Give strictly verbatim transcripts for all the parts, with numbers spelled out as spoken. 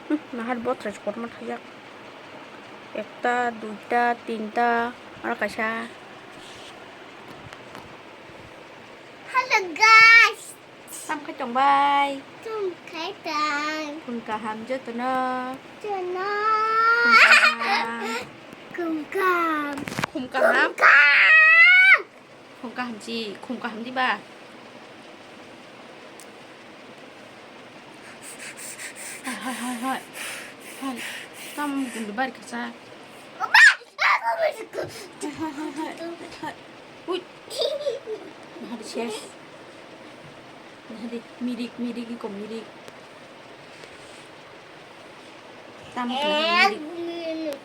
Hmm, nahar bothra se kotorma thajak. Ekta, duita, tinta, aro kaisa. Hello guys. Tam khai tong bai. Tam khai tang. Phung kaham jotono. Jono. Phung kaham. Khum kaham. Khum kaham. Khum kaham. Khum kaham si, khum kaham di ba. Hai, hai, hai, hai. Hai. Tam gundu bari kasa. Hai, hai, hai, hai, hai. Ui. Nahadi ses. Nahadi mirik, mirik, iko mirik. Tam kena mirik.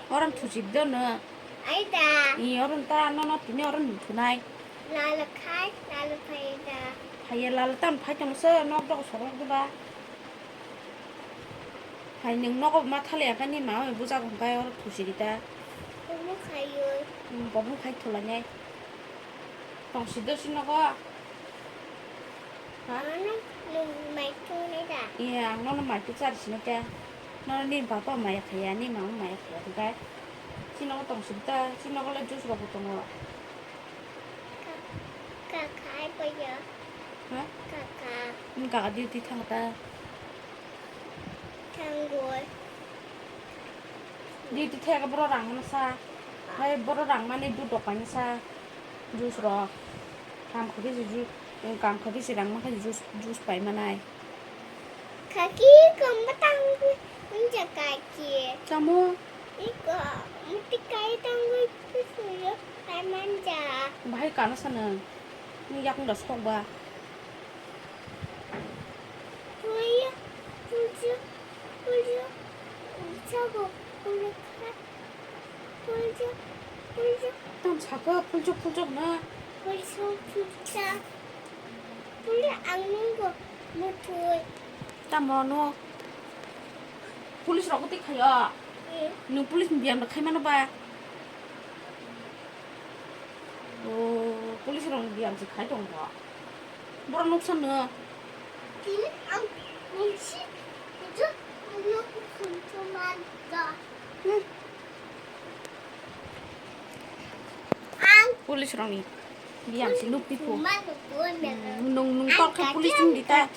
Oran thusi dono. Aida. I oran ta nono tini oran thunai. Lalo khai, lalo phaida. Phaiya lalo tam phai tong se nok dok sorok diba. Hai nwng nogo ma thali ang khe nini mama bai bujago hwnkhe oro thusi rita. Omo khaiwi. Hmm, bo bung khai thulainai. Tongsi dosi nogo. Ha? Ano nwng mai thungnai da? Iya, ang nono mai tu chari sinai ta. Nono nini baba maya khaiya, nini mama maya khaiya hwnkhe. Chini nogo tongsi rita, chini nogo le juice rok bo tongo. Ka-, kaka ai payo. Ha? Kaka. Nini kaka duty thang ta. Thangwi. Duty thega borok rang mano sa. Hai borok rang mani dudok paina sa. Juice rok. Kam khabi se ju-, kam khabi se rang mankha juice, juice pai manai. Kaki kamba tangwi unja kaki. Tamo? Iko muti kai tangwi pusuyo kai manja. Bahai kana sana. Ni yakung da sok ba. Pulju, pulju, pulju, sago, pulju, pulju, pulju. Tam saka pulju, pulju na. Pulju, pulju, pulju ang nunggo muthoi. Tamo no. Police rok tei khayo. Eh. Nung police ni biyam rok khai mano ba? Oh, police rok ni biyam se khai tong ba. Borok nuksa no. Tini ang nungsi, itu nungsi kuchum cuman da. Hmm. Ang police rok ni biyam se nuk pipo. Cuman nukun ya. Hmm, nung, nung tor khe police ni dita.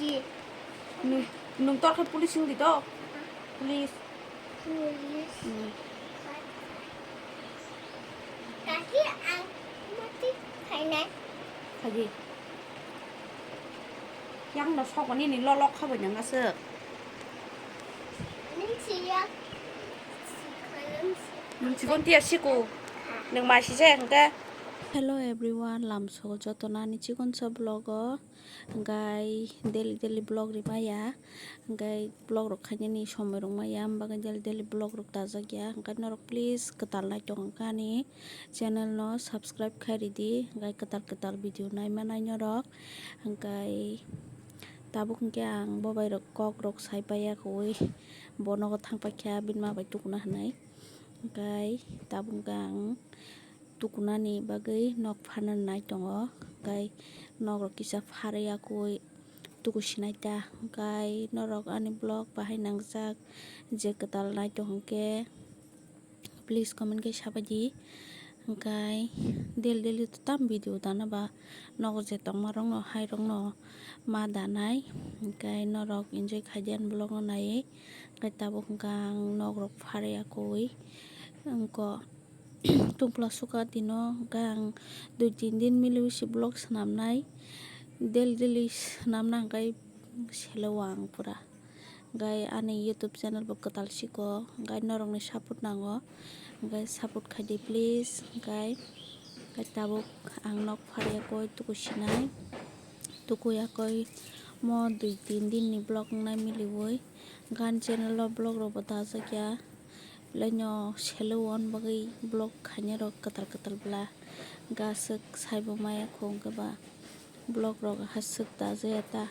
Nung, nung tor khe police ni dito. Police. Police. Hmm. Kaki ang mati khainai. Khaji. Yang no sok mani ni lolok khabai nang aswk. Nung siya. Nung sikon tiya siko. Nung ma sijak hwnkhe. Hello everyone, lamsogo jotono ani chikonsa vlog o. Hwnkhe daily daily vlog rimaya. Hwnkhe vlog rok khainani somoi rok maya, hwnba khe daily daily vlog rok dajak ya. Hwnkhe norok please kwtal naitong hwnkhe ani channel no subscribe khai ridi, hwnkhe kwtal kwtal video naimanai norok. Hwnkhe tabuk hwnkhe ang bobai rok kok rok sai paiya koi, bo nogo thang paikha bini ma bai tukuna hinwi. Hwnkhe tabuk hwnkhe ang tukunani bagwi nok phano nai tongo, hwnkhe nok rok kisa pharwi yakwi tuku sinai ta, hwnkhe norok ani vlog bahai nangjak je kwtal nai tong hwnkhe please comment khe sabaidi, hwnkhe daily daily to tam video dana ba nogo je tongma rok no hai rok no ma danai, hwnkhe norok enjoy khaidi ani vlog no naiwi, hwnkhe tabuk hwnkhe ang nok rok pharwi yakwi wngkha. Tungpla suka tino hwnkhe ang dui tin din miliwi se vlog swnamnai, daily daily swnamna hwnkhe selo ang pura. Hwnkhe ani YouTube channel bo kwtal siko, hwnkhe norokni support nango, hwnkhe support khaidi please. Hwnkhe, hwnkhe tabuk ang nok pharwi yakwi tuku sinai, tuku yakwi mo dui tin din ni vlog wngnai miliwi, hwnkhe ani channel o vlog rok bo dajak ya. Belai no selo wan bagwi vlog khainai rok kwtal kwtal bwla, hwnkhe aswk saibo maya kho hwnkhe ba vlog rok aswk dajaya ta.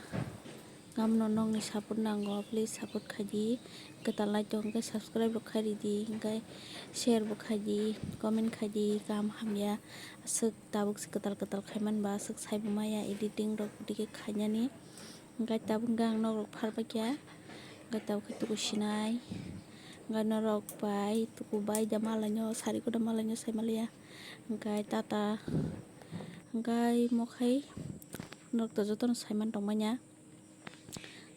Tamno nokni support nango, please support khaidi. Kwtal nai tong khe subscribe rok khai ridi, hinkhe share bo khaidi, comment khaidi, kaham hamya. Aswk tabuk se kwtal kwtal khai man ba, aswk sai bo maya editing rok dike khainani. Hinkhe tabuk khe ang nok rok phar bai kha, hinkhe tabuk khe tuku sinai, hinkhe norok bai tuku bai da malaino sari koda malaino sai maliya, hinkhe tata, hinkhe mokhai norok to jotono sai man tong manya.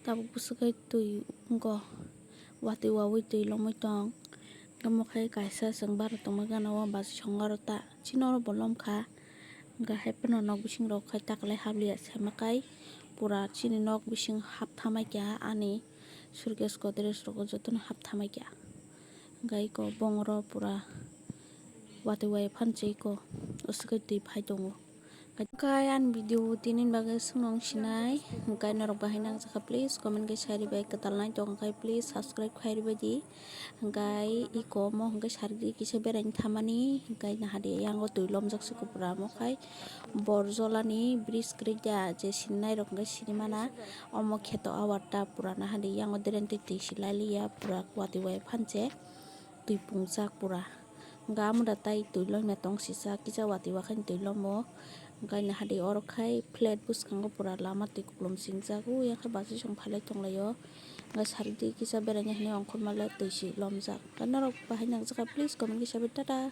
Tabuk bwswk khe twi wngkha, watwi wawi twi lomwi tong. Omo khe kaisa chwng bara tongma gana o bachwi songo aro ta chini oro bo lomkha. Hwnkhe hai phano nok bising rok khai taklai habliya saimakai pura chini nok bising hapthamaikha ani suitcase godrej rogo jotono hapthamaikha. Hwnkhe eko bongoro pura watwi wai phansi eko aswk khe twi phai tongo. Hwnkhe ani video tini bagwi swngno wng sinai, hwnkhe norok bahai nangjakha please comment khe sai ribai, kwtal nai tong khe please subscribe khai ribai di. Hwnkhe eko omo hwnkhe sarigwi kisa beraini thamani, hwnkhe nahadi yango twi lomjak se kupra omo khai bor jolani bridge kwrwi da je sinai rok hwnkhe sinimana. Omo kheto awarta pura nahadi yango drain twi twi silai liya pura watwi wai phanse twi pungjak pura. Hwnkhe amada tai twi loina tong sijak kisa watwi wakhani twi lomo. Hwnkhe nahadi oro khai flat bwskango pura lama twi kuplung singjak o yang khe bachwi song phailai tonglaio. Hwnkhe sarigwi kisa beraina hinwi ongkhorma le twi si lomjak. Hwnkhe norok bahai nangjakha please comment kisa bai tata.